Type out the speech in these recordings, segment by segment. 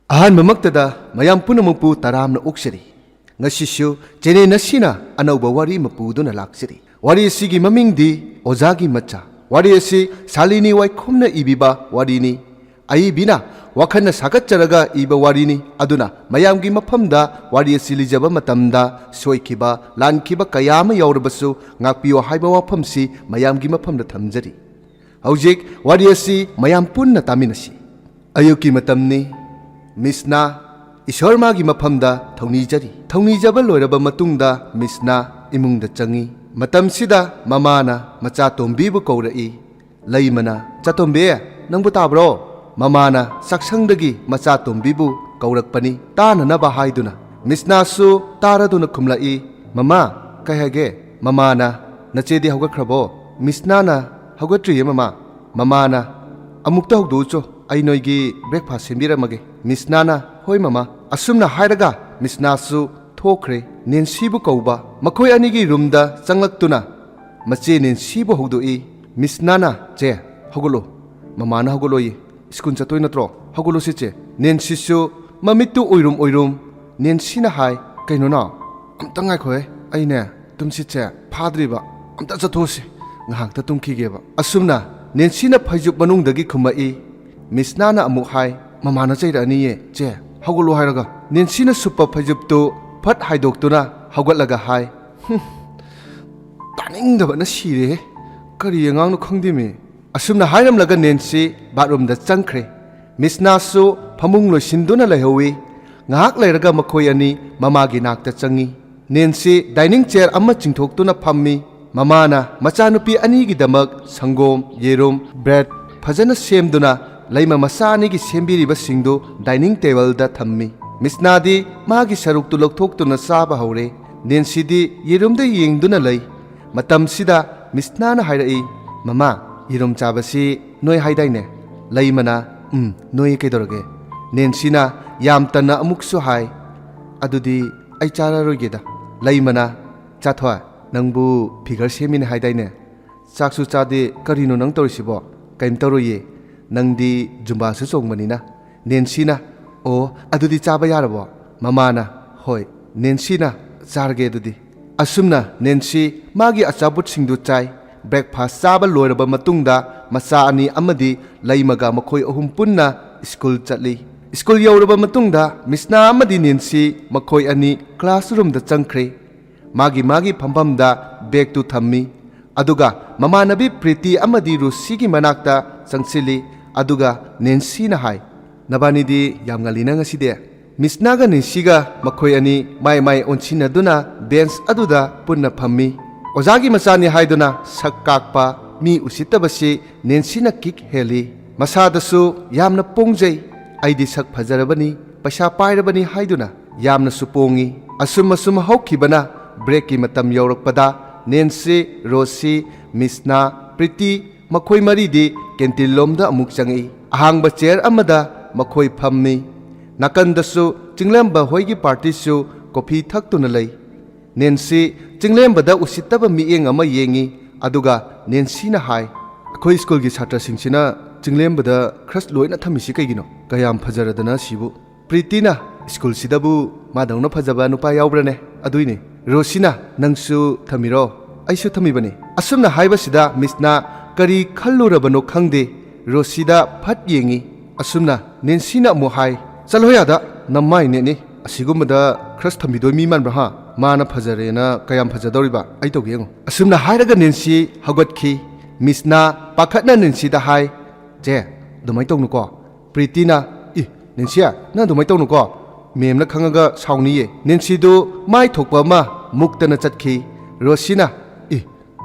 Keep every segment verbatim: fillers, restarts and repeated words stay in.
ꯑꯍꯥꯟꯕꯃꯛꯇꯗ ꯃꯌꯥꯝ ꯄꯨꯝꯅꯃꯛꯄꯨ ꯇꯔꯥꯝꯅ ꯑꯣꯛꯆꯔꯤ꯫ ꯉꯁꯤꯁꯨ ꯆꯦꯅꯦꯜ ꯑꯁꯤꯅ ꯑꯅꯧꯕ ꯋꯥꯔꯤ ꯑꯃ ꯄꯨꯗꯨꯅ ꯂꯥꯛꯆꯔꯤ꯫ ꯋꯥꯔꯤ ꯑꯁꯤꯒꯤ ꯃꯃꯤꯡꯗꯤ ꯑꯣꯖꯥꯒꯤ ꯃꯆꯥ꯫ ꯋꯥꯔꯤ ꯑꯁꯤ ꯁꯥꯂꯤꯅꯤ ꯋꯥꯏꯈꯣꯝꯅ ꯏꯕꯤꯕ ꯋꯥꯔꯤꯅꯤ꯫ ꯑꯏꯕꯤꯅ ꯋꯥꯈꯜꯅ ꯁꯥꯒꯠꯆꯔꯒ ꯏꯕ ꯋꯥꯔꯤꯅꯤ꯫ ꯑꯗꯨꯅ ꯃꯌꯥꯝꯒꯤ ꯃꯐꯝꯗ ꯋꯥꯔꯤ ꯑꯁꯤ ꯂꯤꯖꯕ ꯃꯇꯝꯗ ꯁꯣꯏꯈꯤꯕ, ꯂꯥꯟꯈꯤꯕ ꯀꯌꯥ ꯑꯃ ꯌꯥꯎꯔꯕꯁꯨ ꯉꯥꯛꯄꯤꯌꯨ ꯍꯥꯏꯕ ꯋꯥꯐꯝꯁꯤ ꯃꯌꯥꯝꯒꯤ ꯃꯐꯝꯗ ꯊꯝꯖꯔꯤ꯫ ꯍꯧꯖꯤꯛ ꯋꯥꯔꯤ ꯑꯁꯤ ꯃꯌꯥꯝ ꯄꯨꯟꯅ ꯇꯥꯃꯤꯟꯅꯁꯤ꯫ ꯑꯌꯨꯛꯀꯤ ꯃꯇꯝꯅꯤ꯫ ꯃꯤꯁꯅꯥ ꯏꯁꯣꯔ ꯃꯥꯒꯤ ꯃꯐꯝꯗ ꯊꯧꯅꯤꯖꯔꯤ꯫ ꯊꯧꯅꯤꯖꯕ ꯂꯣꯏꯔꯕ ꯃꯇꯨꯡꯗ ꯃꯤꯁꯅꯥ ꯏꯃꯨꯡꯗ ꯆꯪꯏ꯫ ꯃꯇꯝꯁꯤꯗ ꯃꯃꯥꯅ ꯃꯆꯥꯇꯣꯝꯕꯤꯕꯨ ꯀꯧꯔꯛꯏ꯫ ꯂꯩꯃꯅ, "ꯆꯥꯇꯣꯝꯕꯤ, ꯅꯪꯕꯨ ꯇꯥꯕ꯭ꯔꯣ?" ꯃꯃꯥꯅ ꯆꯥꯛꯁꯪꯗꯒꯤ ꯃꯆꯥꯇꯣꯝꯕꯤꯕꯨ ꯀꯧꯔꯛꯄꯅꯤ ꯇꯥꯅꯅꯕ ꯍꯥꯏꯗꯨꯅ꯫ ꯃꯤꯁꯅꯥꯁꯨ ꯇꯥꯔꯗꯨꯅ ꯈꯨꯝꯂꯛꯏ, "ꯃꯃꯥ, ꯀꯩ ꯍꯥꯏꯒꯦ?" ꯃꯃꯥꯅ, "ꯅꯆꯦꯗꯤ ꯍꯧꯒꯠꯈ꯭ꯔꯕꯣ?" ꯃꯤꯁꯅꯥꯅ, "ꯍꯧꯒꯠꯇ꯭ꯔꯤꯌꯦ ꯃꯃꯥ꯫" ꯃꯃꯥꯅ, "ꯑꯃꯨꯛꯇ ꯍꯧꯗꯣꯛꯎꯆꯣ, ꯑꯩ ꯅꯣꯏꯒꯤ breakfast ꯁꯦꯝꯕꯤꯔꯝꯃꯒꯦ꯫" ꯃꯤꯁꯅꯥꯅ, "ꯍꯣꯏ ꯃꯃꯥ꯫" ꯑꯁꯨꯝꯅ ꯍꯥꯏꯔꯒ ꯃꯤꯁꯅꯥꯁꯨ ꯊꯣꯛꯈ꯭ꯔꯦ꯫ ꯅꯦꯟꯁꯤꯕꯨ ꯀꯧꯕ꯫ ꯃꯈꯣꯏ ꯑꯅꯤꯒꯤ ꯔꯨꯝꯗ ꯆꯪꯂꯛꯇꯨꯅ ꯃꯆꯦ ꯅꯦꯟꯁꯤꯕꯨ ꯍꯧꯗꯣꯛꯏ꯫ ꯃꯤꯁꯅꯥꯅ, "ꯆꯦ, ꯍꯧꯒꯠꯂꯣ꯫ ꯃꯃꯥꯅ ꯍꯧꯒꯠꯂꯣꯌꯦ꯫ ꯁ꯭ꯀꯨꯜ ꯆꯠꯇꯣꯏ ꯅꯠꯇ꯭ꯔꯣ? ꯍꯧꯒꯠꯂꯣꯁꯤ ꯆꯦ꯫" ꯅꯦꯟꯁꯤꯁꯨ ꯃꯃꯤꯠꯇꯨ ꯎꯏꯔꯨꯝ ꯎꯏꯔꯨꯝ꯫ ꯅꯦꯟꯁꯤꯅ ꯍꯥꯏ, "ꯀꯩꯅꯣ ꯅꯥꯎ? ꯑꯝꯇ ꯉꯥꯏꯈꯣꯍꯦ꯫ ꯑꯩꯅꯦ ꯇꯨꯝꯁꯤꯠꯁꯦ ꯐꯥꯗ꯭ꯔꯤꯕ꯫ ꯑꯝꯇ ꯆꯠꯊꯣꯛꯑꯁꯤ꯫ ꯉꯥꯏꯍꯥꯛꯇ ꯇꯨꯝꯈꯤꯒꯦꯕ꯫" ꯑꯁꯨꯝꯅ ꯅꯦꯟꯁꯤꯅ ꯐꯩꯖꯨꯞ ꯃꯅꯨꯡꯗꯒꯤ ꯈꯨꯝꯃꯛꯏ꯫ ꯃꯤꯁꯅꯥꯅ ꯑꯃꯨꯛ ꯍꯥꯏ, "ꯃꯃꯥꯅ ꯆꯩꯔꯛꯑꯅꯤꯌꯦ ꯆꯦ, ꯍꯧꯒꯠꯂꯣ ꯍꯥꯏꯔꯒ꯫" ꯅꯦꯟꯁꯤꯅ ꯁꯨꯞꯄ ꯐꯩꯖꯨꯞꯇꯨ ꯐꯠ ꯍꯥꯏꯗꯣꯛꯇꯨꯅ ꯍꯧꯒꯠꯂꯒ ꯍꯥꯏ, "ꯍꯨꯝ, ꯇꯥꯅꯤꯡꯗꯕꯅ ꯁꯤꯔꯦꯍꯦ꯫ ꯀꯔꯤ ꯑꯉꯥꯡꯅꯣ ꯈꯪꯗꯦꯃꯤ꯫" ꯑꯁꯨꯝꯅ ꯍꯥꯏꯔꯝꯂꯒ ꯅꯦꯟꯁꯤ ꯕꯥꯠꯔꯨꯝꯗ ꯆꯪꯈ꯭ꯔꯦ꯫ ꯃꯤꯁꯅꯥꯁꯨ ꯐꯃꯨꯡ ꯂꯣꯏꯁꯤꯟꯗꯨꯅ ꯂꯩꯍꯧꯏ꯫ ꯉꯥꯏꯍꯥꯛ ꯂꯩꯔꯒ ꯃꯈꯣꯏ ꯑꯅꯤ ꯃꯃꯥꯒꯤ ꯅꯥꯛꯇ ꯆꯪꯏ꯫ ꯅꯦꯟꯁꯤ dining chair ꯑꯃ ꯆꯤꯡꯊꯣꯛꯇꯨꯅ ꯐꯝꯃꯤ꯫ ꯃꯃꯥꯅ ꯃꯆꯥꯅꯨꯄꯤ ꯑꯅꯤꯒꯤꯗꯃꯛ ꯁꯪꯒꯣꯝ, ꯌꯦꯔꯨꯝ, bread ꯐꯖꯅ ꯁꯦꯝꯗꯨꯅ ꯂꯩꯃ ꯃꯆꯥ ꯑꯅꯤꯒꯤ ꯁꯦꯝꯕꯤꯔꯤꯕꯁꯤꯡꯗꯨ dining tableꯗ ꯊꯝꯃꯤ꯫ ꯃꯤꯁꯅꯥꯗꯤ ꯃꯥꯒꯤ ꯁꯔꯨꯛꯇꯨ ꯂꯧꯊꯣꯛꯇꯨꯅ ꯆꯥꯕ ꯍꯧꯔꯦ꯫ ꯅꯦꯟꯁꯤꯗꯤ ꯌꯦꯔꯨꯝꯗ ꯌꯦꯡꯗꯨꯅ ꯂꯩ꯫ ꯃꯇꯝꯁꯤꯗ ꯃꯤꯁꯅꯥꯅ ꯍꯥꯏꯔꯛꯏ, "ꯃꯃꯥ, ꯌꯦꯔꯨꯝ ꯆꯥꯕꯁꯤ ꯅꯣꯏ ꯍꯥꯏꯗꯥꯏꯅꯦ?" ꯂꯩꯃꯅ, "ꯎꯝ, ꯅꯣꯏ ꯀꯩꯗꯧꯔꯒꯦ?" ꯅꯦꯟꯁꯤꯅ ꯌꯥꯝ ꯇꯟꯅ ꯑꯃꯨꯛꯁꯨ ꯍꯥꯏ, "ꯑꯗꯨꯗꯤ ꯑꯩ ꯆꯥꯔꯔꯣꯏꯒꯦꯗ꯫" ꯂꯩꯃꯅ, "ꯆꯥꯊꯣꯏ, ꯅꯪꯕꯨ figure ꯁꯦꯝꯃꯤꯅꯦ ꯍꯥꯏꯗꯥꯏꯅꯦ? ꯆꯥꯛꯁꯨ ꯆꯥꯗꯦ, ꯀꯔꯤꯅꯣ ꯅꯪ ꯇꯧꯔꯤꯁꯤꯕꯣ?" "ꯀꯩꯝ ꯇꯧꯔꯣꯏꯌꯦ, ꯅꯪꯗꯤ ꯖꯨꯝꯕꯥꯁꯨ ꯆꯣꯡꯕꯅꯤꯅ꯫" ꯅꯦꯟꯁꯤꯅ, "ꯑꯣ, ꯑꯗꯨꯗꯤ ꯆꯥꯕ ꯌꯥꯔꯕꯣ?" ꯃꯃꯥꯅ, "ꯍꯣꯏ, ꯅꯦꯟꯁꯤꯅ ꯆꯥꯔꯒꯦ ꯑꯗꯨꯗꯤ꯫" ꯑꯁꯨꯝꯅ ꯅꯦꯟꯁꯤ ꯃꯥꯒꯤ ꯑꯆꯥꯄꯣꯠꯁꯤꯡꯗꯨ ꯆꯥꯏ꯫ ꯕ꯭ꯔꯦꯛꯐꯥꯁ ꯆꯥꯕ ꯂꯣꯏꯔꯕ ꯃꯇꯨꯡꯗ ꯃꯆꯥ ꯑꯅꯤ ꯑꯃꯗꯤ ꯂꯩꯃꯒ ꯃꯈꯣꯏ ꯑꯍꯨꯝ ꯄꯨꯟꯅ ꯁ꯭ꯀꯨꯜ ꯆꯠꯂꯤ꯫ ꯁ꯭ꯀꯨꯜ ꯌꯧꯔꯕ ꯃꯇꯨꯡꯗ ꯃꯤꯁꯅꯥ ꯑꯃꯗꯤ ꯅꯦꯟꯁꯤ ꯃꯈꯣꯏ ꯑꯅꯤ ꯀ꯭ꯂꯥꯁꯔꯨꯝꯗ ꯆꯪꯈ꯭ꯔꯦ꯫ ꯃꯥꯒꯤ ꯃꯥꯒꯤ ꯐꯝꯐꯝꯗ ꯕꯦꯒꯇꯨ ꯊꯝꯃꯤ꯫ ꯑꯗꯨꯒ ꯃꯃꯥꯟꯅꯕꯤ ꯄ꯭ꯔꯤꯇꯤ ꯑꯃꯗꯤ ꯔꯣꯁꯤꯒꯤ ꯃꯅꯥꯛꯇ ꯆꯪꯁꯤꯜꯂꯤ꯫ ꯑꯗꯨꯒ ꯅꯦꯟꯁꯤꯅ ꯍꯥꯏ, "ꯅꯕꯥꯅꯤꯗꯤ ꯌꯥꯝ ꯉꯜꯂꯤꯅ ꯉꯁꯤꯗꯤ?" ꯃꯤꯁꯅꯥꯒ ꯅꯦꯟꯁꯤꯒ ꯃꯈꯣꯏ ꯑꯅꯤ ꯃꯥꯏ ꯃꯥꯏ ꯑꯣꯟꯁꯤꯟꯅꯗꯨꯅ ꯕꯦꯟꯆ ꯑꯗꯨꯗ ꯄꯨꯟꯅ ꯐꯝꯃꯤ꯫ ꯑꯣꯖꯥꯒꯤ ꯃꯆꯥꯅꯤ ꯍꯥꯏꯗꯨꯅ ꯁꯛ ꯀꯥꯛꯄ, ꯃꯤ ꯎꯁꯤꯠꯇꯕꯁꯤ ꯅꯦꯟꯁꯤꯅ ꯀꯤꯛ ꯍꯦꯜꯂꯤ꯫ ꯃꯁꯥꯗꯁꯨ ꯌꯥꯝꯅ ꯄꯣꯡꯖꯩ꯫ "ꯑꯩꯗꯤ ꯁꯛ ꯐꯖꯔꯕꯅꯤ, ꯄꯩꯁꯥ ꯄꯥꯏꯔꯕꯅꯤ" ꯍꯥꯏꯗꯨꯅ ꯌꯥꯝꯅꯁꯨ ꯄꯣꯡꯉꯤ꯫ ꯑꯁꯨꯝ ꯑꯁꯨꯝ ꯍꯧꯈꯤꯕꯅ ꯕ꯭ꯔꯦꯛꯀꯤ ꯃꯇꯝ ꯌꯧꯔꯛꯄꯗ ꯅꯦꯟꯁꯤ, ꯔꯣꯁꯤ, ꯃꯤꯁꯅꯥ, ꯄ꯭ꯔꯤꯇꯤ ꯃꯈꯣꯏ ꯃꯔꯤꯗꯤ ꯀꯦꯟꯇꯤꯟ ꯂꯣꯝꯗ ꯑꯃꯨꯛ ꯆꯪꯉꯛꯏ꯫ ꯑꯍꯥꯡꯕ ꯆꯦꯌꯔ ꯑꯃꯗ ꯃꯈꯣꯏ ꯐꯝꯃꯤ꯫ ꯅꯥꯀꯟꯗꯁꯨ ꯆꯤꯡꯂꯦꯝꯕ ꯍꯣꯏꯒꯤ ꯄꯥꯔꯇꯤꯁꯨ ꯀꯣꯐꯤ ꯊꯛꯇꯨꯅ ꯂꯩ꯫ ꯅꯦꯟꯁꯤ ꯆꯤꯡꯂꯦꯝꯕꯗ ꯎꯁꯤꯠꯇꯕ ꯃꯤꯠꯌꯦꯡ ꯑꯃ ꯌꯦꯡꯉꯤ, ꯑꯗꯨꯒ ꯅꯦꯟꯁꯤꯅ ꯍꯥꯏ, "ꯑꯩꯈꯣꯏ ꯁ꯭ꯀꯨꯜꯒꯤ ꯁꯥꯇ꯭ꯔꯁꯤꯡꯁꯤꯅ ꯆꯤꯡꯂꯦꯝꯕꯗ ꯀ꯭ꯔꯁ ꯂꯣꯏꯅ ꯊꯝꯃꯤꯁꯤ ꯀꯩꯒꯤꯅꯣ? ꯀꯌꯥꯝ ꯐꯖꯔꯗꯅ ꯁꯤꯕꯨ!" ꯄ꯭ꯔꯤꯇꯤꯅ, "ꯁ꯭ꯀꯨꯜꯁꯤꯗꯕꯨ ꯃꯥꯗꯧꯅ ꯐꯖꯕ ꯅꯨꯄꯥ ꯌꯥꯎꯕ꯭ꯔꯅꯦ? ꯑꯗꯨꯏꯅꯤ꯫" ꯔꯣꯁꯤꯅ, "ꯅꯪꯁꯨ ꯊꯝꯃꯤꯔꯣ? ꯑꯩꯁꯨ ꯊꯝꯃꯤꯕꯅꯤ꯫" ꯑꯁꯨꯝꯅ ꯍꯥꯏꯕꯁꯤꯗ ꯃꯤꯁꯅ ꯀꯔꯤ ꯈꯜꯂꯨꯔꯕꯅꯣ ꯈꯪꯗꯦ, ꯔꯣꯁꯤꯗ ꯐꯠ ꯌꯦꯡꯉꯤ꯫ ꯑꯁꯨꯝꯅ ꯅꯦꯟꯁꯤꯅ ꯑꯃꯨꯛ ꯍꯥꯏ, "ꯆꯠꯂꯣ ꯌꯥꯗ, ꯅꯃꯥꯏ ꯅꯦꯠꯅꯤ꯫ ꯑꯁꯤꯒꯨꯝꯕꯗ ꯀ꯭ꯔꯁ ꯊꯝꯕꯤꯗꯣꯏ ꯃꯤ ꯃꯥꯟꯕ꯭ꯔꯥ ꯍꯥ? ꯃꯥꯅ ꯐꯖꯔꯦꯅ ꯀꯌꯥꯝ ꯐꯖꯗꯧꯔꯤꯕ? ꯑꯩ ꯇꯧꯒꯦ ꯌꯦꯡꯉꯨ꯫" ꯑꯁꯨꯝꯅ ꯍꯥꯏꯔꯒ ꯅꯦꯟꯁꯤ ꯍꯧꯒꯠꯈꯤ꯫ ꯃꯤꯁꯅ ꯄꯥꯈꯠꯅ ꯅꯦꯟꯁꯤꯗ ꯍꯥꯏ, "ꯆꯦ, ꯑꯗꯨꯃꯥꯏꯅ ꯇꯧꯅꯨꯀꯣ꯫" ꯄ꯭ꯔꯤꯇꯤꯅ, "ꯏ, ꯅꯦꯟꯁꯤ, ꯅꯪ ꯑꯗꯨꯃꯥꯏꯅ ꯇꯧꯅꯨꯀꯣ꯫ ꯃꯦꯝꯅ ꯈꯪꯉꯒ ꯁꯥꯎꯅꯤꯌꯦ꯫" ꯅꯦꯟꯁꯤꯗꯨ ꯃꯥꯏ ꯊꯣꯛꯄ ꯑꯃ ꯃꯨꯛꯇꯅ ꯆꯠꯈꯤ꯫ ꯔꯣꯁꯤꯅ, "ꯏ,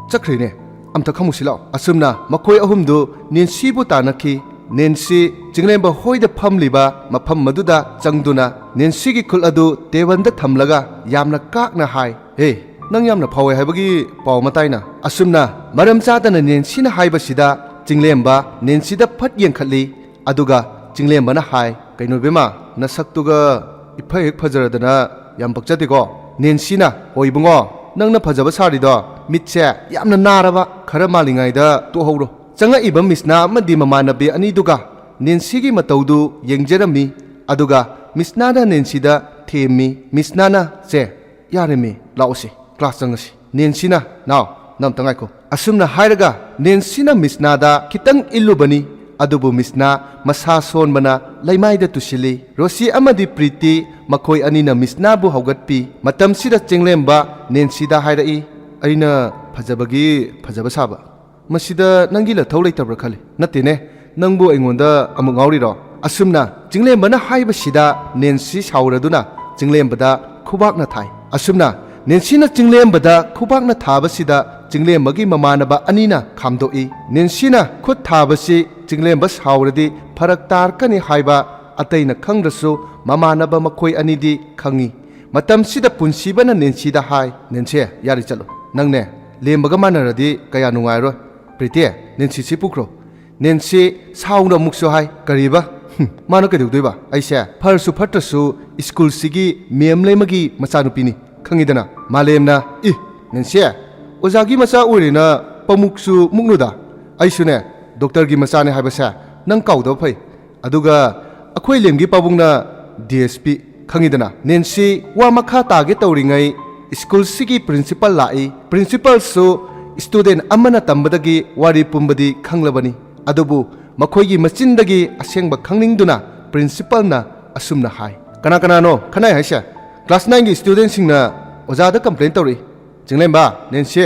ꯆꯠꯈ꯭ꯔꯦꯅꯦ꯫ ꯑꯝꯇ ꯈꯪꯉꯨꯁꯤ ꯂꯥꯛꯑꯣ꯫" ꯑꯁꯨꯝꯅ ꯃꯈꯣꯏ ꯑꯍꯨꯝꯗꯨ ꯅꯦꯟꯁꯤꯕꯨ ꯇꯥꯟꯅꯈꯤ꯫ ꯅꯦꯟꯁꯤ ꯆꯤꯡꯂꯦꯝꯕ ꯍꯣꯏꯗ ꯐꯝꯂꯤꯕ ꯃꯐꯝ ꯑꯗꯨꯗ ꯆꯪꯗꯨꯅ ꯅꯦꯟꯁꯤꯒꯤ ꯈꯨꯠ ꯑꯗꯨ ꯇꯦꯕꯜꯗ ꯊꯝꯂꯒ ꯌꯥꯝꯅ ꯀꯥꯛꯅ ꯍꯥꯏ, "ꯍꯦ, ꯅꯪ ꯌꯥꯝꯅ ꯐꯥꯎꯋꯦ ꯍꯥꯏꯕꯒꯤ ꯄꯥꯎ ꯑꯃ ꯇꯥꯏꯅ?" ꯑꯁꯨꯝꯅ ꯃꯔꯝ ꯆꯥꯗꯅ ꯅꯦꯟꯁꯤꯅ ꯍꯥꯏꯕꯁꯤꯗ ꯆꯤꯡꯂꯦꯝꯕ ꯅꯦꯟꯁꯤꯗ ꯐꯠ ꯌꯦꯡꯈꯠꯂꯤ꯫ ꯑꯗꯨꯒ ꯆꯤꯡꯂꯦꯝꯕꯅ ꯍꯥꯏ, "ꯀꯩꯅꯣ ꯏꯕꯦꯝꯃ, ꯅꯁꯛꯇꯨꯒ ꯏꯐ ꯍꯦꯛ ꯐꯖꯔꯗꯅ ꯌꯥꯝ ꯄꯛꯆꯗꯦꯀꯣ?" ꯅꯦꯟꯁꯤꯅ, "ꯍꯣ ꯏꯕꯨꯡꯉꯣ, ꯅꯪꯅ ꯐꯖꯕ ꯁꯥꯔꯤꯗꯣ, ꯃꯤꯠꯁꯦ ꯌꯥꯝꯅ ꯅꯥꯔꯕ, ꯈꯔ ꯃꯥꯜꯂꯤꯉꯩꯗ ꯇꯣꯛꯍꯧꯔꯣ꯫" ꯆꯪꯉꯛꯏꯕ ꯃꯤꯁꯅꯥ ꯑꯃꯗꯤ ꯃꯃꯥꯟꯅꯕꯤ ꯑꯅꯤꯗꯨꯒ ꯅꯦꯟꯁꯤꯒꯤ ꯃꯇꯧꯗꯨ ꯌꯦꯡꯖꯔꯝꯃꯤ꯫ ꯑꯗꯨꯒ ꯃꯤꯁꯅꯥꯅ ꯅꯦꯟꯁꯤꯗ ꯊꯦꯝꯃꯤ꯫ ꯃꯤꯁꯅꯥꯅ, "ꯁꯦ, ꯌꯥꯔꯦꯃꯤ, ꯂꯥꯛꯑꯣꯁꯤ, ꯀ꯭ꯂꯥꯁ ꯆꯪꯉꯁꯤ꯫" ꯅꯦꯟꯁꯤꯅ, "ꯅꯥꯎ, ꯅꯪ ꯑꯝꯇ ꯉꯥꯏꯈꯣ꯫" ꯑꯁꯨꯝꯅ ꯍꯥꯏꯔꯒ ꯅꯦꯟꯁꯤꯅ ꯃꯤꯁꯅꯥꯗ ꯈꯤꯇꯪ ꯏꯜꯂꯨꯕꯅꯤ꯫ ꯑꯗꯨꯕꯨ ꯃꯤꯁꯅꯥ ꯃꯁꯥ ꯁꯣꯟꯕꯅ ꯂꯩꯃꯥꯏꯗ ꯇꯨꯁꯤꯜꯂꯤ꯫ ꯔꯣꯁꯤ ꯑꯃꯗꯤ ꯄ꯭ꯔꯤꯇꯤ ꯃꯈꯣꯏ ꯑꯅꯤꯅ ꯃꯤꯁꯅꯥꯕꯨ ꯍꯧꯒꯠꯄꯤ꯫ ꯃꯇꯝꯁꯤꯗ ꯆꯤꯡꯂꯦꯝꯕ ꯅꯦꯟꯁꯤꯗ ꯍꯥꯏꯔꯛꯏ, "ꯑꯩꯅ ꯐꯖꯕꯒꯤ ꯐꯖꯕ ꯁꯥꯕ꯫ ꯃꯁꯤꯗ ꯅꯪꯒꯤ ꯂꯊꯧ ꯂꯩꯇꯕ꯭ꯔꯥ ꯈꯜꯂꯤ꯫ ꯅꯠꯇꯦꯅꯦ, ꯅꯪꯕꯨ ꯑꯩꯉꯣꯟꯗ ꯑꯃꯨꯛ ꯉꯥꯎꯔꯤꯔꯣ?" ꯑꯁꯨꯝꯅ ꯆꯤꯡꯂꯦꯝꯕꯅ ꯍꯥꯏꯕꯁꯤꯗ ꯅꯦꯟꯁꯤ ꯁꯥꯎꯔꯗꯨꯅ ꯆꯤꯡꯂꯦꯝꯕꯗ ꯈꯨꯕꯥꯛꯅ ꯊꯥꯏ꯫ ꯑꯁꯨꯝꯅ ꯅꯦꯟꯁꯤꯅ ꯆꯤꯡꯂꯦꯝꯕꯗ ꯈꯨꯕꯥꯛꯅ ꯊꯥꯕꯁꯤꯗ ꯆꯤꯡꯂꯦꯝꯕꯒꯤ ꯃꯃꯥꯟꯅꯕ ꯑꯅꯤꯅ ꯈꯥꯝꯗꯣꯛꯏ꯫ ꯅꯦꯟꯁꯤꯅ ꯈꯨꯠ ꯊꯥꯕꯁꯤ ꯆꯤꯡꯂꯦꯝꯕ ꯁꯥꯎꯔꯗꯤ ꯐꯔꯛ ꯇꯥꯔꯛꯀꯅꯤ ꯍꯥꯏꯕ ꯑꯇꯩꯅ ꯈꯪꯗ꯭ꯔꯁꯨ ꯃꯃꯥꯟꯅꯕ ꯃꯈꯣꯏ ꯑꯅꯤꯗꯤ ꯈꯪꯏ꯫ ꯃꯇꯝꯁꯤꯗ ꯄꯨꯟꯁꯤꯕꯅ ꯅꯦꯟꯁꯤꯗ ꯍꯥꯏ, "ꯅꯦꯟꯁꯤ, ꯌꯥꯔꯦ ꯆꯠꯂꯣ꯫ ꯅꯪꯅꯦ, ꯂꯦꯝꯕꯒ ꯃꯥꯟꯅꯔꯗꯤ ꯀꯌꯥ ꯅꯨꯡꯉꯥꯏꯔꯣꯏ꯫ ꯄ꯭ꯔꯤꯇꯤ, ꯅꯦꯟꯁꯤꯁꯤ ꯄꯨꯈ꯭ꯔꯣ꯫" ꯅꯦꯟꯁꯤ ꯁꯥꯎꯅ ꯑꯃꯨꯛꯁꯨ ꯍꯥꯏ, "ꯀꯔꯤꯕ? ꯍꯨꯝ, ꯃꯥꯅ ꯀꯩꯗꯧꯗꯣꯏꯕ? ꯑꯩꯁꯦ ꯐꯔꯁꯨ ꯐꯠꯇ꯭ꯔꯁꯨ ꯁ꯭ꯀꯨꯜꯁꯤꯒꯤ ꯃꯦꯝ ꯂꯩꯃꯒꯤ ꯃꯆꯥꯅꯨꯄꯤꯅꯤ, ꯈꯪꯉꯤꯗꯅ?" ꯃꯥꯂꯦꯝꯅ, "ꯏ, ꯅꯦꯟꯁꯤ, ꯑꯣꯖꯥꯒꯤ ꯃꯆꯥ ꯑꯣꯏꯔꯦꯅ ꯄꯃꯨꯛꯁꯨ ꯃꯨꯛꯅꯨꯗ꯫ ꯑꯩꯁꯨꯅꯦ ꯗꯣꯛꯇꯔꯒꯤ ꯃꯆꯥꯅꯦ ꯍꯥꯏꯕꯁꯦ ꯅꯪ ꯀꯥꯎꯗꯕ ꯐꯩ꯫ ꯑꯗꯨꯒ ꯑꯩꯈꯣꯏ ꯂꯦꯝꯒꯤ ꯄꯥꯕꯨꯡꯅ ꯗꯤ ꯑꯦꯁ ꯄꯤ, ꯈꯪꯉꯤꯗꯅ?" ꯅꯦꯟꯁꯤ ꯋꯥ ꯃꯈꯥ ꯇꯥꯒꯦ ꯇꯧꯔꯤꯉꯩ ꯁ꯭ꯀꯨꯜꯁꯤꯒꯤ ꯄ꯭ꯔꯤꯟꯁꯤꯄꯥꯜ ꯂꯥꯛꯏ꯫ ꯄ꯭ꯔꯤꯟꯁꯤꯄꯥꯜꯁꯨ ꯁ꯭ꯇꯨꯗꯦꯟ ꯑꯃꯅ ꯇꯝꯕꯗꯒꯤ ꯋꯥꯔꯤ ꯄꯨꯝꯕꯗꯤ ꯈꯪꯂꯕꯅꯤ꯫ ꯑꯗꯨꯕꯨ ꯃꯈꯣꯏꯒꯤ ꯃꯆꯤꯟꯗꯒꯤ ꯑꯁꯦꯡꯕ ꯈꯪꯅꯤꯡꯗꯨꯅ ꯄ꯭ꯔꯤꯟꯁꯤꯄꯥꯜꯅ ꯑꯁꯨꯝꯅ ꯍꯥꯏ, "ꯀꯅꯥ ꯀꯅꯥꯅꯣ ꯈꯠꯅꯩ ꯍꯥꯏꯁꯦ?" "ꯀ꯭ꯂꯥꯁ ꯅꯥꯏꯟꯒꯤ ꯁ꯭ꯇꯨꯗꯦꯟꯁꯤꯡꯅ ꯑꯣꯖꯥꯗ ꯀꯝꯄ꯭ꯂꯦꯟ ꯇꯧꯔꯛꯏ꯫" "ꯆꯤꯡꯂꯦꯝꯕ, ꯅꯦꯟꯁꯤ,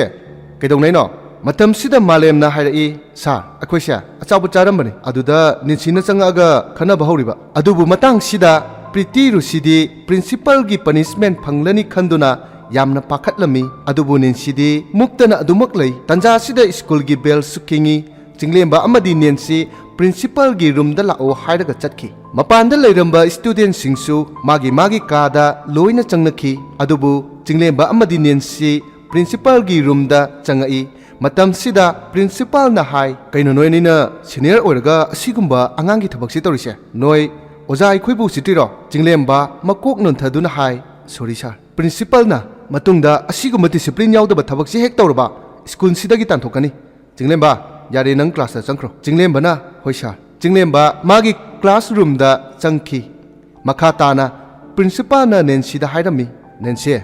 ꯀꯩꯗꯧꯅꯩꯅꯣ?" ꯃꯇꯝꯁꯤꯗ ꯃꯥꯂꯦꯝꯅ ꯍꯥꯏꯔꯛꯏ, "ꯁꯥꯔ, ꯑꯩꯈꯣꯏꯁꯦ ꯑꯆꯥꯄꯣꯠ ꯆꯥꯔꯝꯕꯅꯤ, ꯑꯗꯨꯗ ꯅꯦꯟꯁꯤꯅ ꯆꯪꯉꯛꯑꯒ ꯈꯟꯅꯕ ꯍꯧꯔꯤꯕ꯫" ꯑꯗꯨꯕꯨ ꯃꯇꯥꯡꯁꯤꯗ ꯄ꯭ꯔꯤꯇꯤ ꯔꯨꯁꯤꯗꯤ ꯄ꯭ꯔꯤꯟꯁꯤꯄꯥꯜꯒꯤ ꯄꯅꯤꯁꯃꯦꯟ ꯐꯪꯂꯅꯤ ꯈꯟꯗꯨꯅ ꯌꯥꯝꯅ ꯄꯥꯈꯠꯂꯝꯃꯤ꯫ ꯑꯗꯨꯕꯨ ꯅꯦꯟꯁꯤꯗꯤ ꯃꯨꯛꯇꯅ ꯑꯗꯨꯃꯛ ꯂꯩ꯫ ꯇꯟꯖꯥꯁꯤꯗ ꯁ꯭ꯀꯨꯜꯒꯤ ꯕꯦꯜꯁꯨ ꯈꯤꯡꯉꯤ꯫ ꯆꯤꯡꯂꯦꯝꯕ ꯑꯃꯗꯤ ꯅꯦꯟꯁꯤ ꯄ꯭ꯔꯤꯟꯁꯤꯄꯥꯜꯒꯤ ꯔꯨꯝꯗ ꯂꯥꯛꯑꯣ ꯍꯥꯏꯔꯒ ꯆꯠꯈꯤ꯫ ꯃꯄꯥꯟꯗ ꯂꯩꯔꯝꯕ ꯁ꯭ꯇꯨꯗꯦꯟꯁꯤꯡꯁꯨ ꯃꯥꯒꯤ ꯃꯥꯒꯤ ꯀꯥꯗ ꯂꯣꯏꯅ ꯆꯪꯅꯈꯤ꯫ ꯑꯗꯨꯕꯨ ꯆꯤꯡꯂꯦꯝꯕ ꯑꯃꯗꯤ ꯅꯦꯟꯁꯤ ꯄ꯭ꯔꯤꯟꯁꯤꯄꯥꯜꯒꯤ ꯔꯨꯝꯗ ꯆꯪꯉꯛꯏ꯫ ꯃꯇꯝꯁꯤꯗ ꯄ꯭ꯔꯤꯟꯁꯤꯄꯥꯜꯅ ꯍꯥꯏ, "ꯀꯩꯅꯣ ꯅꯣꯏ ꯑꯅꯤꯅ ꯁꯦꯅꯤꯌꯔ ꯑꯣꯏꯔꯒ ꯑꯁꯤꯒꯨꯝꯕ ꯑꯉꯥꯡꯒꯤ ꯊꯕꯛꯁꯤ ꯇꯧꯔꯤꯁꯦ? ꯅꯣꯏ ꯑꯣꯖꯥ ꯑꯩꯈꯣꯏꯕꯨ ꯎꯁꯤꯠꯇ꯭ꯔꯤꯔꯣ?" ꯆꯤꯡꯂꯦꯝꯕ ꯃꯀꯣꯛ ꯅꯣꯟꯊꯗꯨꯅ ꯍꯥꯏ, "ꯁꯣꯔꯤ ꯁꯥꯔ꯫" ꯄ꯭ꯔꯤꯟꯁꯤꯄꯥꯜꯅ, "ꯃꯇꯨꯡꯗ ꯑꯁꯤꯒꯨꯝꯕ ꯗꯤꯁꯤꯄ꯭ꯂꯤꯟ ꯌꯥꯎꯗꯕ ꯊꯕꯛꯁꯤ ꯍꯦꯛ ꯇꯧꯔꯕ ꯁ꯭ꯀꯨꯜꯁꯤꯗꯒꯤ ꯇꯥꯟꯊꯣꯛꯀꯅꯤ꯫ ꯆꯤꯡꯂꯦꯝꯕ, ꯌꯥꯔꯦ, ꯅꯪ ꯀ꯭ꯂꯥꯁꯇ ꯆꯪꯈ꯭ꯔꯣ꯫" ꯆꯤꯡꯂꯦꯝꯕꯅ, "ꯍꯣꯏ ꯁꯥꯔ꯫" ꯆꯤꯡꯂꯦꯝꯕ ꯃꯥꯒꯤ ꯀ꯭ꯂꯥꯁꯔꯨꯝꯗ ꯆꯪꯈꯤ꯫ ꯃꯈꯥ ꯇꯥꯅ ꯄ꯭ꯔꯤꯟꯁꯤꯄꯥꯜꯅ ꯅꯦꯟꯁꯤꯗ ꯍꯥꯏꯔꯝꯃꯤ, "ꯅꯦꯟꯁꯤ,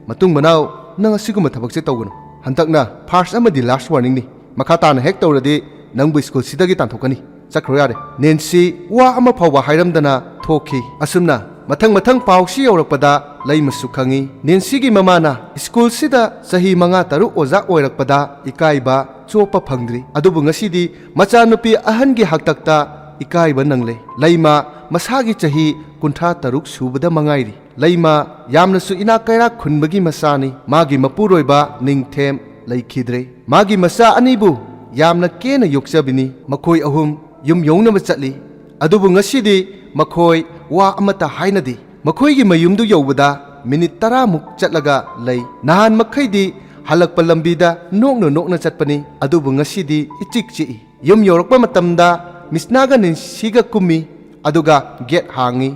ꯃꯇꯨꯡ ꯃꯅꯥꯎ ꯅꯪ ꯑꯁꯤꯒꯨꯝꯕ ꯊꯕꯛꯁꯦ ꯇꯧꯒꯅꯨ꯫ ꯍꯟꯗꯛꯅ ꯐꯥꯔꯁ ꯑꯃꯗꯤ ꯂꯥꯁ ꯋꯥꯔꯅꯤꯡꯅꯤ꯫ ꯃꯈꯥ ꯇꯥꯅ ꯍꯦꯛ ꯇꯧꯔꯗꯤ ꯅꯪꯕꯨ ꯁ꯭ꯀꯨꯜꯁꯤꯗꯒꯤ ꯇꯥꯟꯊꯣꯛꯀꯅꯤ꯫ ꯆꯠꯈ꯭ꯔꯣ ꯌꯥꯔꯦ꯫" ꯅꯦꯟꯁꯤ ꯋꯥ ꯑꯃ ꯐꯥꯎꯕ ꯍꯥꯏꯔꯝꯗꯅ ꯊꯣꯛꯈꯤ꯫ ꯑꯁꯨꯝꯅ ꯃꯊꯪ ꯃꯊꯪ ꯄꯥꯎꯁꯤ ꯌꯧꯔꯛꯄꯗ ꯂꯩꯃꯁꯨ ꯈꯪꯉꯤ꯫ ꯅꯦꯟꯁꯤꯒꯤ ꯃꯃꯥꯅ ꯁ꯭ꯀꯨꯜꯁꯤꯗ ꯆꯍꯤ ꯃꯉꯥ ꯇꯔꯨꯛ ꯑꯣꯖꯥ ꯑꯣꯏꯔꯛꯄꯗ ꯏꯀꯥꯏꯕ ꯆꯣꯞꯄ ꯐꯪꯗ꯭ꯔꯤ꯫ ꯑꯗꯨꯕꯨ ꯉꯁꯤꯗꯤ ꯃꯆꯥꯅꯨꯄꯤ ꯑꯍꯟꯒꯤ ꯍꯥꯛꯇꯛꯇ ꯏꯀꯥꯏꯕ ꯅꯪꯂꯦ꯫ ꯂꯩꯃ ꯃꯁꯥꯒꯤ ꯆꯍꯤ ꯀꯨꯟꯊ꯭ꯔꯥ ꯇꯔꯨꯛ ꯁꯨꯕꯗ ꯃꯉꯥꯏꯔꯤ꯫ ꯂꯩꯃ ꯌꯥꯝꯅꯁꯨ ꯏꯅꯥꯛ ꯀꯩꯔꯥꯛ ꯈꯨꯟꯕꯒꯤ ꯃꯆꯥꯅꯤ꯫ ꯃꯥꯒꯤ ꯃꯄꯨꯔꯣꯏꯕ ꯅꯤꯡꯊꯦꯝ ꯂꯩꯈꯤꯗ꯭ꯔꯦ꯫ ꯃꯥꯒꯤ ꯃꯆꯥ ꯑꯅꯤꯕꯨ ꯌꯥꯝꯅ ꯀꯦꯅ ꯌꯣꯛꯆꯕꯤꯅꯤ꯫ ꯃꯈꯣꯏ ꯑꯍꯨꯝ ꯌꯨꯝ ꯌꯧꯅꯕ ꯆꯠꯂꯤ꯫ ꯑꯗꯨꯕꯨ ꯉꯁꯤꯗꯤ ꯃꯈꯣꯏ ꯋꯥ ꯑꯃꯠꯇ ꯍꯥꯏꯅꯗꯦ꯫ ꯃꯈꯣꯏꯒꯤ ꯃꯌꯨꯝꯗꯨ ꯌꯧꯕꯗ ꯃꯤꯅꯤꯠ ꯇꯔꯥꯃꯨꯛ ꯆꯠꯂꯒ ꯂꯩ꯫ ꯅꯍꯥꯟ ꯃꯈꯩꯗꯤ ꯍꯜꯂꯛꯄ ꯂꯝꯕꯤꯗ ꯅꯣꯛꯅ ꯅꯣꯛꯅ ꯆꯠꯄꯅꯤ, ꯑꯗꯨꯕꯨ ꯉꯁꯤꯗꯤ ꯏꯆꯤꯛ ꯆꯤꯛꯏ꯫ ꯌꯨꯝ ꯌꯧꯔꯛꯄ ꯃꯇꯝꯗ ꯃꯤꯁꯅꯥꯒ ꯅꯦꯟꯁꯤꯒ ꯀꯨꯝꯃꯤ, ꯑꯗꯨꯒ ꯒꯦꯠ ꯍꯥꯡꯉꯤ꯫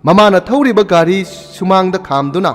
ꯃꯃꯥꯅ ꯊꯧꯔꯤꯕ ꯒꯥꯔꯤ ꯁꯨꯃꯥꯡꯗ ꯈꯥꯝꯗꯨꯅ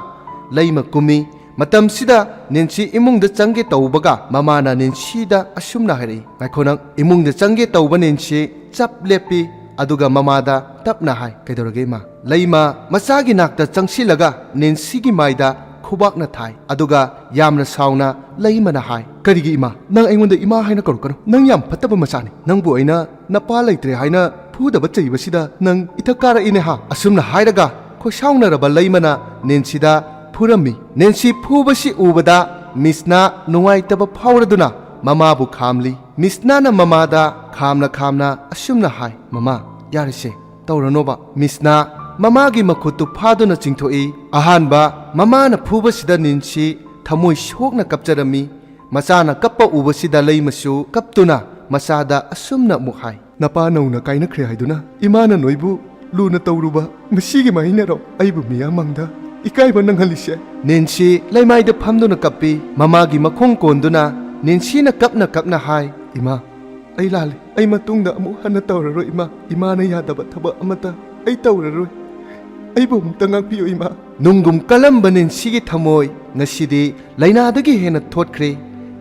ꯂꯩꯃ ꯀꯨꯝꯃꯤ꯫ ꯃꯇꯝꯁꯤꯗ ꯅꯦꯟꯁꯤ ꯏꯃꯨꯡꯗ ꯆꯪꯒꯦ ꯇꯧꯕꯒ ꯃꯃꯥꯅ ꯅꯦꯟꯁꯤꯗ ꯑꯁꯨꯝꯅ ꯍꯥꯏꯔꯛꯏ, "ꯉꯥꯏꯈꯣ ꯅꯪ, ꯏꯃꯨꯡꯗ ꯆꯪꯒꯦ ꯇꯧꯕ ꯅꯦꯟꯁꯤ ꯆꯞ ꯂꯦꯞꯄꯤ꯫" ꯑꯗꯨꯒ ꯃꯃꯥꯗ ꯇꯞꯅ ꯍꯥꯏ, "ꯀꯩꯗꯧꯔꯒꯦ ꯏꯃꯥ?" ꯂꯩꯃ ꯃꯆꯥꯒꯤ ꯅꯥꯛꯇ ꯆꯪꯁꯤꯜꯂꯒ ꯅꯦꯟꯁꯤꯒꯤ ꯃꯥꯏꯗ ꯈꯨꯕꯥꯛꯅ ꯊꯥꯏ, ꯑꯗꯨꯒ ꯌꯥꯝꯅ ꯁꯥꯎꯅ ꯂꯩꯃꯅ ꯍꯥꯏ, "ꯀꯔꯤꯒꯤ ꯏꯃꯥ? ꯅꯪ ꯑꯩꯉꯣꯟꯗ ꯏꯃꯥ ꯍꯥꯏꯅ ꯀꯧꯔꯛꯀꯅꯨ꯫ ꯅꯪ ꯌꯥꯝ ꯐꯠꯇꯕ ꯃꯆꯥꯅꯤ꯫ ꯅꯪꯕꯨ ꯑꯩꯅ ꯅꯄꯥ ꯂꯩꯇ꯭ꯔꯦ ꯍꯥꯏꯅ ꯐꯨꯗꯕ ꯆꯩꯕꯁꯤꯗ ꯅꯪ ꯏꯊꯛ ꯀꯥꯔꯛꯏꯅꯦ ꯍꯥ?" ꯑꯁꯨꯝꯅ ꯍꯥꯏꯔꯒ ꯈꯣꯏꯁꯥꯎꯅꯔꯕ ꯂꯩꯃꯅ ꯅꯦꯟꯁꯤꯗ ꯐꯨꯔꯝꯃꯤ꯫ ꯅꯦꯟꯁꯤ ꯐꯨꯕꯁꯤ ꯎꯕꯗ ꯃꯤꯁꯅꯥ ꯅꯨꯡꯉꯥꯏꯇꯕ ꯐꯥꯎꯔꯗꯨꯅ ꯃꯃꯥꯕꯨ ꯈꯥꯝꯂꯤ꯫ ꯃꯤꯁꯅꯥꯅ ꯃꯃꯥꯗ ꯈꯥꯝꯅ ꯈꯥꯝꯅ ꯑꯁꯨꯝꯅ ꯍꯥꯏ, "ꯃꯃꯥ, ꯌꯥꯔꯦꯁꯦ, ꯇꯧꯔꯅꯣꯕ꯫" ꯃꯤꯁꯅꯥ ꯃꯃꯥꯒꯤ ꯃꯈꯨꯠꯇꯨ ꯐꯥꯗꯨꯅ ꯆꯤꯡꯊꯣꯛꯏ꯫ ꯑꯍꯥꯟꯕ ꯃꯃꯥꯅ ꯐꯨꯕꯁꯤꯗ ꯅꯤꯟꯁꯤ ꯊꯃꯣꯏ ꯁꯣꯛꯅ ꯀꯞꯆꯔꯝꯃꯤ꯫ ꯃꯆꯥꯅ ꯀꯞꯄ ꯎꯕꯁꯤꯗ ꯂꯩꯃꯁꯨ ꯀꯞꯇꯨꯅ ꯃꯆꯥꯗ ꯑꯁꯨꯝꯅ ꯑꯃꯨꯛ ꯍꯥꯏ, "ꯅꯄꯥ ꯅꯧꯅ ꯀꯥꯏꯅꯈ꯭ꯔꯦ ꯍꯥꯏꯗꯨꯅ ꯏꯃꯥꯅ ꯅꯣꯏꯕꯨ ꯂꯨꯅ ꯇꯧꯔꯨꯕ ꯃꯁꯤꯒꯤ ꯃꯍꯩꯅꯔꯣ ꯑꯩꯕꯨ ꯃꯤꯌꯥꯝ ꯃꯥꯡꯗ ꯏꯀꯥꯏꯕ ꯅꯪꯍꯜꯂꯤꯁꯦ?" ꯅꯦꯟꯁꯤ ꯂꯩꯃꯥꯏꯗ ꯐꯝꯗꯨꯅ ꯀꯞꯄꯤ꯫ ꯃꯃꯥꯒꯤ ꯃꯈꯣꯡ ꯀꯣꯟꯗꯨꯅ ꯅꯦꯟꯁꯤꯅ ꯀꯞꯅ ꯀꯞꯅ ꯍꯥꯏ, "ꯏꯃꯥ, ꯑꯩ ꯂꯥꯜꯂꯦ꯫ ꯑꯩ ꯃꯇꯨꯡꯗ ꯑꯃꯨꯛ ꯍꯟꯅ ꯇꯧꯔꯔꯣꯏ ꯏꯃꯥ꯫ ꯏꯃꯥꯅ ꯌꯥꯗꯕ ꯊꯕꯛ ꯑꯃꯠꯇ ꯑꯩ ꯇꯧꯔꯔꯣꯏ꯫ ꯑꯩꯕꯨ ꯑꯃꯨꯛꯇ ꯉꯥꯛꯄꯤꯌꯨ ꯏꯃꯥ꯫" ꯅꯨꯡꯒꯨꯝ ꯀꯜꯂꯝꯕ ꯅꯦꯟꯁꯤꯒꯤ ꯊꯃꯣꯏ ꯉꯁꯤꯗꯤ ꯂꯥꯏꯅꯥꯗꯒꯤ ꯍꯦꯟꯅ ꯊꯣꯠꯈ꯭ꯔꯦ꯫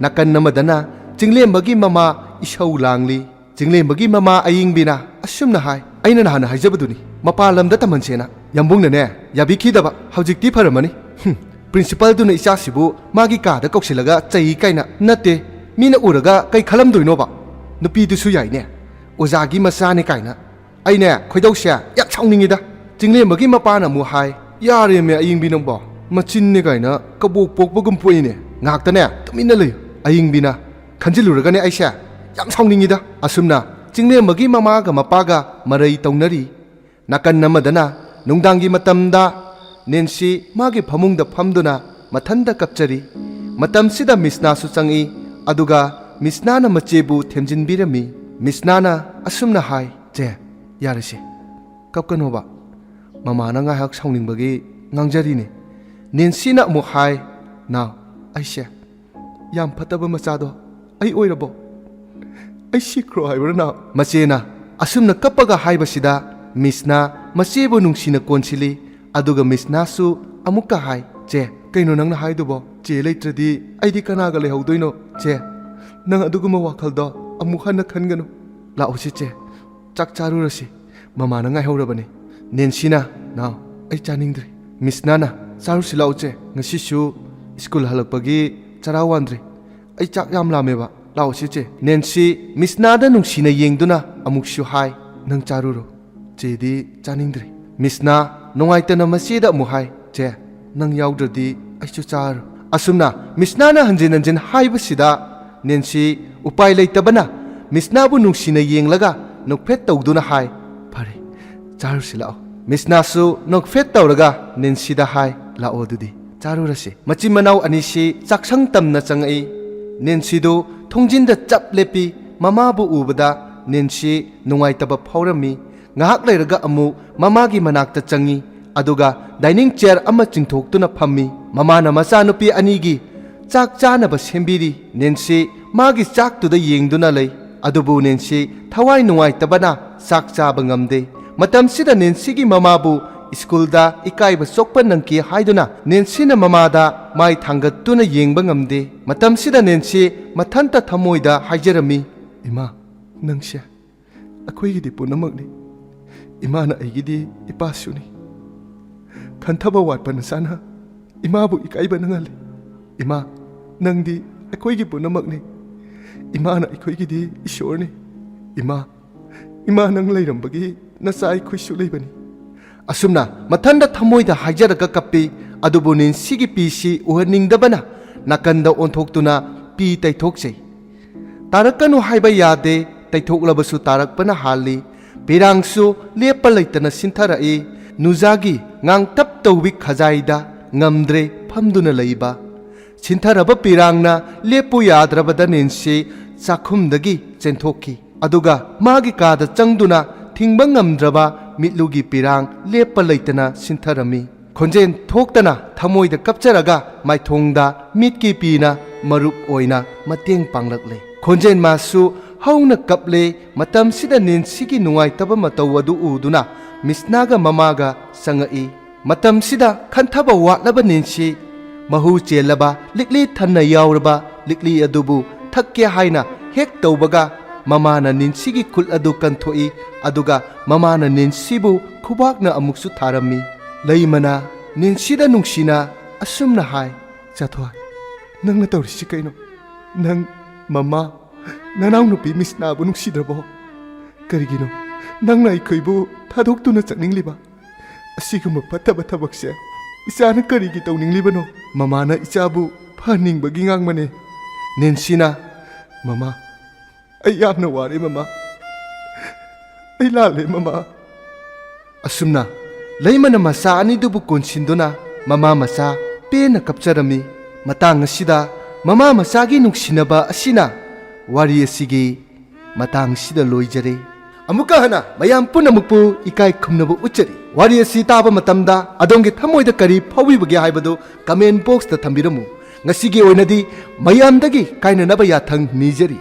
ꯅꯥꯀꯟ ꯑꯃꯗꯅ ꯆꯤꯡꯂꯦꯝꯕꯒꯤ ꯃꯃꯥ ꯏꯁꯧ ꯂꯥꯡꯂꯤ꯫ ꯆꯤꯡꯂꯦꯝꯕꯒꯤ ꯃꯃꯥ ꯑꯌꯤꯡꯕꯤꯅ ꯑꯁꯨꯝꯅ ꯍꯥꯏ, "ꯑꯩꯅ ꯅꯍꯥꯟ ꯍꯥꯏꯖꯕꯗꯨꯅꯤ, ꯃꯄꯥꯟ ꯂꯝꯗ ꯇꯝꯍꯟꯁꯦꯅ꯫ ꯌꯥꯝꯕꯨꯡꯅꯅꯦ ꯌꯥꯕꯤꯈꯤꯗꯕ꯫ ꯍꯧꯖꯤꯛꯇꯤ ꯐꯔꯝꯃꯅꯤ꯫ ꯍꯨꯝ, ꯄ꯭ꯔꯤꯟꯁꯤꯄꯥꯜꯗꯨꯅ ꯏꯆꯥꯁꯤꯕꯨ ꯃꯥꯒꯤ ꯀꯥꯗ ꯀꯧꯁꯤꯜꯂꯒ ꯆꯩ ꯀꯥꯏꯅ꯫ ꯅꯠꯇꯦ, ꯃꯤꯅ ꯎꯔꯒ ꯀꯩ ꯈꯜꯂꯝꯗꯣꯏꯅꯣꯕ? ꯅꯨꯄꯤꯗꯨꯁꯨ ꯌꯥꯏꯅꯦ, ꯑꯣꯖꯥꯒꯤ ꯃꯆꯥꯅꯦ ꯀꯥꯏꯅ꯫ ꯑꯩꯅꯦ ꯈꯣꯏꯗꯧꯁꯦ ꯌꯥꯝ ꯁꯥꯎꯅꯤꯡꯉꯤꯗ꯫ ꯆꯤꯡꯂꯦꯝꯕꯒꯤ ꯃꯄꯥꯅ ꯑꯃꯨꯛ ꯍꯥꯏ, "ꯌꯥꯔꯦꯃꯦ ꯑꯌꯤꯡꯕꯤ ꯅꯪꯕꯣ, ꯃꯆꯤꯟꯅꯦ ꯀꯥꯏꯅ ꯀꯕꯣꯛ ꯄꯣꯛꯄꯒꯨꯝ ꯄꯣꯛꯏꯅꯦ꯫ ꯉꯥꯏꯍꯥꯛꯇꯅꯦ ꯇꯨꯃꯤꯟꯅ ꯂꯩꯌꯨ ꯑꯌꯤꯡꯕꯤꯅ"꯫ ꯈꯟꯖꯤꯜꯂꯨꯔꯒꯅꯦ ꯑꯩꯁꯦ ꯌꯥꯝ ꯁꯥꯎꯅꯤꯡꯉꯤꯗ꯫ ꯑꯁꯨꯝꯅ ꯆꯤꯡꯂꯦꯝꯕꯒꯤ ꯃꯃꯥꯒ ꯃꯄꯥꯒ ꯃꯔꯩ ꯇꯧꯅꯔꯤ꯫ ꯅꯥꯀꯟ ꯑꯃꯗꯅ ꯅꯨꯡꯗꯥꯡꯒꯤ ꯃꯇꯝꯗ ꯅꯦꯟꯁꯤ ꯃꯥꯒꯤ ꯐꯃꯨꯡꯗ ꯐꯝꯗꯨꯅ ꯃꯊꯟꯇ ꯀꯞꯆꯔꯤ꯫ ꯃꯇꯝꯁꯤꯗ ꯃꯤꯁꯅꯥꯁꯨ ꯆꯪꯏ, ꯑꯗꯨꯒ ꯃꯤꯁꯅꯥꯅ ꯃꯆꯦꯕꯨ ꯊꯦꯝꯖꯤꯟꯕꯤꯔꯝꯃꯤ꯫ ꯃꯤꯁꯅꯥꯅ ꯑꯁꯨꯝꯅ ꯍꯥꯏ, "ꯆꯦ, ꯌꯥꯔꯦꯁꯦ, ꯀꯞꯀꯅꯣꯕ꯫ ꯃꯃꯥꯅ ꯉꯥꯏꯍꯥꯛ ꯁꯥꯎꯅꯤꯡꯕꯒꯤ ꯉꯥꯡꯖꯔꯤꯅꯤ"꯫ ꯅꯦꯟꯁꯤꯅ ꯑꯃꯨꯛ ꯍꯥꯏ, "ꯅꯥꯎ, ꯑꯩꯁꯦ ꯌꯥꯝ ꯐꯠꯇꯕ ꯃꯆꯥꯗꯣ ꯑꯩ ꯑꯣꯏꯔꯕꯣ? ꯑꯩ ꯁꯤꯈ꯭ꯔꯣ ꯍꯥꯏꯕ꯭ꯔꯥ ꯅꯥꯎ?" ꯃꯆꯦꯅ ꯑꯁꯨꯝꯅ ꯀꯞꯄꯒ ꯍꯥꯏꯕꯁꯤꯗ ꯃꯤꯁꯅ ꯃꯆꯦꯕꯨ ꯅꯨꯡꯁꯤꯅ ꯀꯣꯟꯁꯤꯜꯂꯤ꯫ ꯑꯗꯨꯒ ꯃꯤꯁꯅꯥꯁꯨ ꯑꯃꯨꯛꯀ ꯍꯥꯏ, "ꯆꯦ, ꯀꯩꯅꯣ ꯅꯪꯅ ꯍꯥꯏꯗꯨꯕꯣ? ꯆꯦ ꯂꯩꯇ꯭ꯔꯗꯤ ꯑꯩꯗꯤ ꯀꯅꯥꯒ ꯂꯩꯍꯧꯗꯣꯏꯅꯣ? ꯆꯦ, ꯅꯪ ꯑꯗꯨꯒꯨꯝꯕ ꯋꯥꯈꯜꯗꯣ ꯑꯃꯨꯛ ꯍꯟꯅ ꯈꯟꯒꯅꯨ꯫ ꯂꯥꯛꯑꯣꯁꯤ ꯆꯦ, ꯆꯥꯛ ꯆꯥꯔꯨꯔꯁꯤ꯫ ꯃꯃꯥꯅ ꯉꯥꯏꯍꯧꯔꯕꯅꯤ"꯫ ꯅꯦꯟꯁꯤꯅ, "ꯅꯥꯎ, ꯑꯩ ꯆꯥꯅꯤꯡꯗ꯭ꯔꯦ"꯫ ꯃꯤꯁꯅꯥꯅ, "ꯆꯥꯔꯨꯁꯤ ꯂꯥꯛꯑꯣ ꯆꯦ, ꯉꯁꯤꯁꯨ ꯁ꯭ꯀꯨꯜ ꯍꯜꯂꯛꯄꯒꯤ ꯆꯔꯥ ꯋꯥꯟꯗ꯭ꯔꯤ꯫ ꯑꯩ ꯆꯥꯛ ꯌꯥꯝ ꯂꯥꯝꯃꯦꯕ꯫ ꯂꯥꯛꯑꯣꯁꯤ ꯆꯦ"꯫ ꯅꯦꯟꯁꯤ ꯃꯤꯁꯅꯥꯗ ꯅꯨꯡꯁꯤꯅ ꯌꯦꯡꯗꯨꯅ ꯑꯃꯨꯛꯁꯨ ꯍꯥꯏ, "ꯅꯪ ꯆꯥꯔꯨꯔꯣ, ꯆꯦꯗꯤ ꯆꯥꯅꯤꯡꯗ꯭ꯔꯤ"꯫ ꯃꯤꯁꯅꯥ ꯅꯨꯡꯉꯥꯏꯇꯅ ꯃꯆꯦꯗ ꯑꯃꯨꯛ ꯍꯥꯏ, "ꯆꯦ, ꯅꯪ ꯌꯥꯎꯗ꯭ꯔꯗꯤ ꯑꯩꯁꯨ ꯆꯥꯔꯣꯏ"꯫ ꯑꯁꯨꯝꯅ ꯃꯤꯁꯅꯥꯅ ꯍꯟꯖꯤꯟ ꯍꯟꯖꯤꯟ ꯍꯥꯏꯕꯁꯤꯗ ꯅꯦꯟꯁꯤ ꯎꯄꯥꯏ ꯂꯩꯇꯕꯅ ꯃꯤꯁꯅꯥꯕꯨ ꯅꯨꯡꯁꯤꯅ ꯌꯦꯡꯂꯒ ꯅꯣꯛꯐꯦꯠ ꯇꯧꯗꯨꯅ ꯍꯥꯏ, "ꯐꯔꯦ, ꯆꯥꯔꯨꯁꯤ ꯂꯥꯛꯑꯣ"꯫ ꯃꯤꯁꯅꯥꯁꯨ ꯅꯣꯛꯐꯦꯠ ꯇꯧꯔꯒ ꯅꯦꯟꯁꯤꯗ ꯍꯥꯏ, "ꯂꯥꯛꯑꯣ ꯑꯗꯨꯗꯤ ꯆꯥꯔꯨꯔꯁꯤ"꯫ ꯃꯆꯤꯟ ꯃꯅꯥꯎ ꯑꯅꯤꯁꯤ ꯆꯥꯛꯁꯪ ꯇꯝꯅ ꯆꯪꯉꯛꯏ꯫ ꯅꯦꯟꯁꯤꯗꯨ ꯊꯣꯡꯖꯤꯟꯗ ꯆꯞ ꯂꯦꯞꯄꯤ꯫ ꯃꯃꯥꯕꯨ ꯎꯕꯗ ꯅꯦꯟꯁꯤ ꯅꯨꯡꯉꯥꯏꯇꯕ ꯐꯥꯎꯔꯝꯃꯤ꯫ ꯉꯥꯏꯍꯥꯛ ꯂꯩꯔꯒ ꯑꯃꯨꯛ ꯃꯃꯥꯒꯤ ꯃꯅꯥꯛꯇ ꯆꯪꯉꯤ, ꯑꯗꯨꯒ ꯗꯥꯏꯅꯤꯡ ꯆꯤꯌꯔ ꯑꯃ ꯆꯤꯡꯊꯣꯛꯇꯨꯅ ꯐꯝꯃꯤ꯫ ꯃꯃꯥꯅ ꯃꯆꯥꯅꯨꯄꯤ ꯑꯅꯤꯒꯤ ꯆꯥꯛ ꯆꯥꯅꯕ ꯁꯦꯝꯕꯤꯔꯤ꯫ ꯅꯦꯟꯁꯤ ꯃꯥꯒꯤ ꯆꯥꯛꯇꯨꯗ ꯌꯦꯡꯗꯨꯅ ꯂꯩ꯫ ꯑꯗꯨꯕꯨ ꯅꯦꯟꯁꯤ ꯊꯋꯥꯏ ꯅꯨꯡꯉꯥꯏꯇꯕꯅ ꯆꯥꯛ ꯆꯥꯕ ꯉꯝꯗꯦ꯫ ꯃꯇꯝꯁꯤꯗ ꯅꯦꯟꯁꯤꯒꯤ ꯃꯃꯥꯕꯨ ꯁ꯭ꯀꯨꯜꯗ ꯏꯀꯥꯏꯕ ꯆꯣꯛꯄ ꯅꯪꯈꯤ ꯍꯥꯏꯗꯨꯅ ꯅꯦꯟꯁꯤꯅ ꯃꯃꯥꯗ ꯃꯥꯏ ꯊꯥꯡꯒꯠꯇꯨꯅ ꯌꯦꯡꯕ ꯉꯝꯗꯦ꯫ ꯃꯇꯝꯁꯤꯗ ꯅꯦꯟꯁꯤ ꯃꯊꯟꯇ ꯊꯃꯣꯏꯗ ꯍꯥꯏꯖꯔꯝꯃꯤ, "ꯏꯃꯥ, ꯅꯪꯁꯦ ꯑꯩꯈꯣꯏꯒꯤꯗꯤ ꯄꯨꯝꯅꯃꯛꯅꯤ꯫ ꯏꯃꯥꯅ ꯑꯩꯒꯤꯗꯤ ꯏꯄꯥꯁꯨꯅꯤ"꯫ ꯈꯟꯊꯕ ꯋꯥꯠꯄ ꯅꯆꯥꯅ ꯏꯃꯥꯕꯨ ꯏꯀꯥꯏꯕꯅ ꯉꯜꯂꯤ꯫ ꯏꯃꯥ, ꯅꯪꯗꯤ ꯑꯩꯈꯣꯏꯒꯤ ꯄꯨꯝꯅꯃꯛꯅꯤ꯫ ꯏꯃꯥꯅ ꯑꯩꯈꯣꯏꯒꯤꯗꯤ ꯏꯁꯣꯔꯅꯤ꯫ ꯏꯃꯥ, ꯏꯃꯥ, ꯅꯪ ꯂꯩꯔꯝꯕꯒꯤ ꯅꯆꯥ ꯑꯩꯈꯣꯏꯁꯨ ꯂꯩꯕꯅꯤ꯫ ꯑꯁꯨꯝꯅ ꯃꯊꯟꯗ ꯊꯃꯣꯏꯗ ꯍꯥꯏꯖꯔꯒ ꯀꯞꯄꯤ꯫ ꯑꯗꯨꯕꯨ ꯅꯦꯟꯁꯤꯒꯤ ꯄꯤꯁꯤ ꯎꯍꯟꯅꯤꯡꯗꯕꯅ ꯅꯥꯀꯟꯗ ꯑꯣꯟꯊꯣꯛꯇꯨꯅ ꯄꯤ ꯇꯩꯊꯣꯛꯆꯩ꯫ ꯇꯥꯔꯛꯀꯅꯨ ꯍꯥꯏꯕ ꯌꯥꯗꯦ, ꯇꯩꯊꯣꯛꯂꯕꯁꯨ ꯇꯥꯔꯛꯄꯅ ꯍꯥꯜꯂꯤ꯫ ꯄꯤꯔꯥꯡꯁꯨ ꯂꯦꯞꯄ ꯂꯩꯇꯅ ꯁꯤꯟꯊꯔꯛꯏ꯫ ꯅꯨꯖꯥꯒꯤ ꯉꯥꯡꯇꯞ ꯇꯧꯕꯤ ꯈꯖꯥꯏꯗ ꯉꯝꯗ꯭ꯔꯦ ꯐꯝꯗꯨꯅ ꯂꯩꯕ꯫ ꯁꯤꯟꯊꯔꯕ ꯄꯤꯔꯥꯡꯅ ꯂꯦꯞꯄꯨ ꯌꯥꯗ꯭ꯔꯕꯗ ꯅꯦꯟꯁꯤ ꯆꯥꯛꯈꯨꯝꯗꯒꯤ ꯆꯦꯟꯊꯣꯛꯈꯤ꯫ ꯑꯗꯨꯒ ꯃꯥꯒꯤ ꯀꯥꯗ ꯆꯪꯗꯨꯅ ꯊꯤꯡꯕ ꯉꯝꯗ꯭ꯔꯕ ꯃꯤꯠꯂꯨꯒꯤ ꯄꯤꯔꯥꯡ ꯂꯦꯞꯄ ꯂꯩꯇꯅ ꯁꯤꯟꯊꯔꯝꯃꯤ꯫ ꯈꯣꯟꯖꯦꯜ ꯊꯣꯛꯇꯅ ꯊꯃꯣꯏꯗ ꯀꯞꯆꯔꯒ ꯃꯥꯏꯊꯣꯡꯗ ꯃꯤꯠꯀꯤ ꯄꯤꯅ ꯃꯔꯨꯞ ꯑꯣꯏꯅ ꯃꯇꯦꯡ ꯄꯥꯡꯂꯛꯂꯦ꯫ ꯈꯣꯟꯖꯦꯜ ꯃꯥꯁꯨ ꯍꯧꯅ ꯀꯞꯂꯦ꯫ ꯃꯇꯝꯁꯤꯗ ꯅꯦꯟꯁꯤꯒꯤ ꯅꯨꯡꯉꯥꯏꯇꯕ ꯃꯇꯧ ꯑꯗꯨ ꯎꯗꯨꯅ ꯃꯤꯁꯅꯥꯒ ꯃꯃꯥꯒ ꯆꯪꯉꯛꯏ꯫ ꯃꯇꯝꯁꯤꯗ ꯈꯟꯊꯕ ꯋꯥꯠꯂꯕ ꯅꯦꯟꯁꯤ ꯃꯍꯨ ꯆꯦꯜꯂꯕ ꯂꯤꯛꯂꯤ ꯊꯟꯅ ꯌꯥꯎꯔꯕ ꯂꯤꯛꯂꯤ ꯑꯗꯨꯕꯨ ꯊꯛꯀꯦ ꯍꯥꯏꯅ ꯍꯦꯛ ꯇꯧꯕꯒ ꯃꯃꯥꯅ ꯅꯦꯟꯁꯤꯒꯤ ꯈꯨꯠ ꯑꯗꯨ ꯀꯟꯊꯣꯛꯏ꯫ ꯑꯗꯨꯒ ꯃꯃꯥꯅ ꯅꯦꯟꯁꯤꯕꯨ ꯈꯨꯕꯥꯛꯅ ꯑꯃꯨꯛꯁꯨ ꯊꯥꯔꯝꯃꯤ꯫ ꯂꯩꯃꯅ ꯅꯦꯟꯁꯤꯗ ꯅꯨꯡꯁꯤꯅ ꯑꯁꯨꯝꯅ ꯍꯥꯏ, "ꯆꯥꯊꯣꯏ, ꯅꯪꯅ ꯇꯧꯔꯤꯁꯤ ꯀꯩꯅꯣ? ꯅꯪ ꯃꯃꯥ, ꯅꯅꯥꯎꯅꯨꯄꯤ ꯃꯤꯁꯅꯥꯕꯨ ꯅꯨꯡꯁꯤꯗ꯭ꯔꯕꯣ? ꯀꯔꯤꯒꯤꯅꯣ ꯅꯪꯅ ꯑꯩꯈꯣꯏꯕꯨ ꯊꯥꯗꯣꯛꯇꯨꯅ ꯆꯠꯅꯤꯡꯂꯤꯕ? ꯑꯁꯤꯒꯨꯝꯕ ꯐꯠꯇꯕ ꯊꯕꯛꯁꯦ ꯏꯆꯥꯅ ꯀꯔꯤꯒꯤ ꯇꯧꯅꯤꯡꯂꯤꯕꯅꯣ?" ꯃꯃꯥꯅ ꯏꯆꯥꯕꯨ ꯐꯍꯟꯅꯤꯡꯕꯒꯤ ꯉꯥꯡꯕꯅꯦ꯫ ꯅꯦꯟꯁꯤꯅ, "ꯃꯃꯥ, ꯑꯩ ꯌꯥꯝꯅ ꯋꯥꯔꯦ ꯃꯃꯥ꯫ ꯑꯩ ꯂꯥꯜꯂꯦ ꯃꯃꯥ"꯫ ꯑꯁꯨꯝꯅ ꯂꯩꯃꯅ ꯃꯆꯥ ꯑꯅꯤꯗꯨꯕꯨ ꯀꯣꯟꯁꯤꯟꯗꯨꯅ ꯃꯃꯥ ꯃꯆꯥ ꯄꯦꯟꯅ ꯀꯞꯆꯔꯝꯃꯤ꯫ ꯃꯇꯥꯡ ꯑꯁꯤꯗ ꯃꯃꯥ ꯃꯆꯥꯒꯤ ꯅꯨꯡꯁꯤꯅꯕ ꯑꯁꯤꯅ ꯋꯥꯔꯤ ꯑꯁꯤꯒꯤ ꯃꯇꯥꯡꯁꯤꯗ ꯂꯣꯏꯖꯔꯦ꯫ ꯑꯃꯨꯛꯀ ꯍꯟꯅ ꯃꯌꯥꯝ ꯄꯨꯝꯅꯃꯛꯄꯨ ꯏꯀꯥꯏ ꯈꯨꯝꯅꯕ ꯎꯠꯆꯔꯤ꯫ ꯋꯥꯔꯤ ꯑꯁꯤ ꯇꯥꯕ ꯃꯇꯝꯗ ꯑꯗꯣꯝꯒꯤ ꯊꯃꯣꯏꯗ ꯀꯔꯤ ꯐꯥꯎꯕꯤꯕꯒꯦ ꯍꯥꯏꯕꯗꯨ comment boxꯇ ꯊꯝꯕꯤꯔꯝꯃꯨ꯫ ꯉꯁꯤꯒꯤ ꯑꯣꯏꯅꯗꯤ ꯃꯌꯥꯝꯗꯒꯤ ꯀꯥꯏꯅꯅꯕ ꯌꯥꯊꯪ ꯅꯤꯖꯔꯤ꯫